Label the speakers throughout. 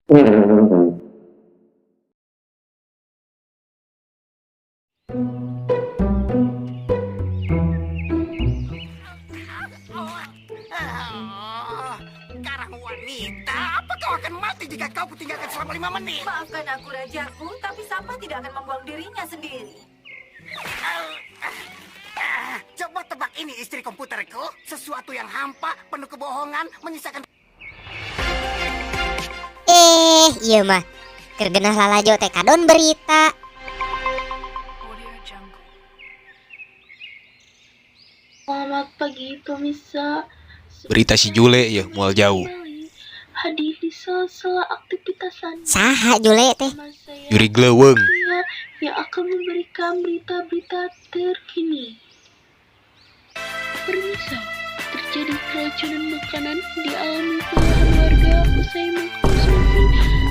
Speaker 1: Karang wanita, apa kau akan mati jika kau kutinggalkan selama 5 menit?
Speaker 2: Maafkan aku, Rajaku, tapi sampah tidak akan membuang dirinya sendiri.
Speaker 1: Coba tebak ini, istri komputerku. Sesuatu yang hampa, penuh kebohongan, menyisakan
Speaker 3: Eh, ieu mah keur geunah lalajo teh kadon berita.
Speaker 4: Audio Jungle.
Speaker 5: Selamat pagi, pemirsa.
Speaker 6: Berita si Jule ya moal jauh.
Speaker 5: Hadir di sela-sela aktivitas Anda.
Speaker 3: Saha Jule teh?
Speaker 5: Bersama saya,
Speaker 6: Jurig leuweung.
Speaker 5: Tia, yang akan memberikan berita-berita terkini. Pemirsa, terjadi keracunan makanan dialami puluhan warga usai mengkonsumsi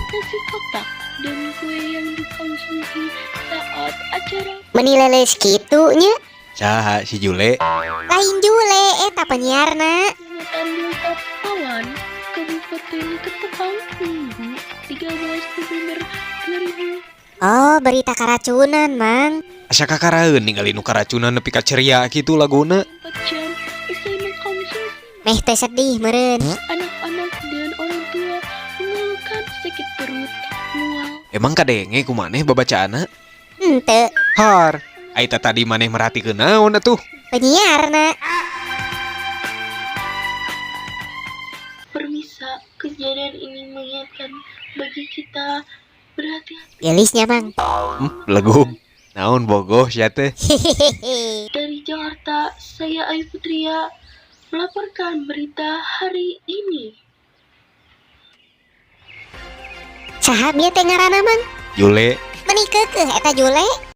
Speaker 5: nasi kotak dan kue yang dikonsumsi saat acara
Speaker 3: Meni leuleus kitu nya.
Speaker 6: Saha si Jule?
Speaker 3: Lain Jule eta penyiarna.
Speaker 5: Kecamatan Delta Pawan, Kabupaten Ketapang, Minggu 13 November 2000.
Speaker 3: Oh, berita karacunan, Mang.
Speaker 6: Asa kakaraeun ningali nu karacunan nepi ka ceria kitu laguna.
Speaker 5: 4 jam usai mengkonsumsi,
Speaker 3: Meh teu sedih meureun.
Speaker 5: Anak-anak dan orang tua mengeluhkan sakit perut, mual,
Speaker 6: Emang kadenge ku maneh babacaanna?
Speaker 3: Henteu.
Speaker 6: Har. Ai tadi maneh merhatikeun naon atuh?
Speaker 3: Penyiarna.
Speaker 5: Pemirsa, kejadian ini mengingatkan bagi kita berhati-hati.
Speaker 3: Geulis nya, Mang.
Speaker 6: Legug. Naon bogoh sia teh?
Speaker 3: Hehehe.
Speaker 5: Dari Jakarta, saya Ayu Putria melaporkan berita hari ini.
Speaker 3: Saha bieu teh ngaranna, Mang?
Speaker 6: Jule.
Speaker 3: Meni keukeuh eta Jule.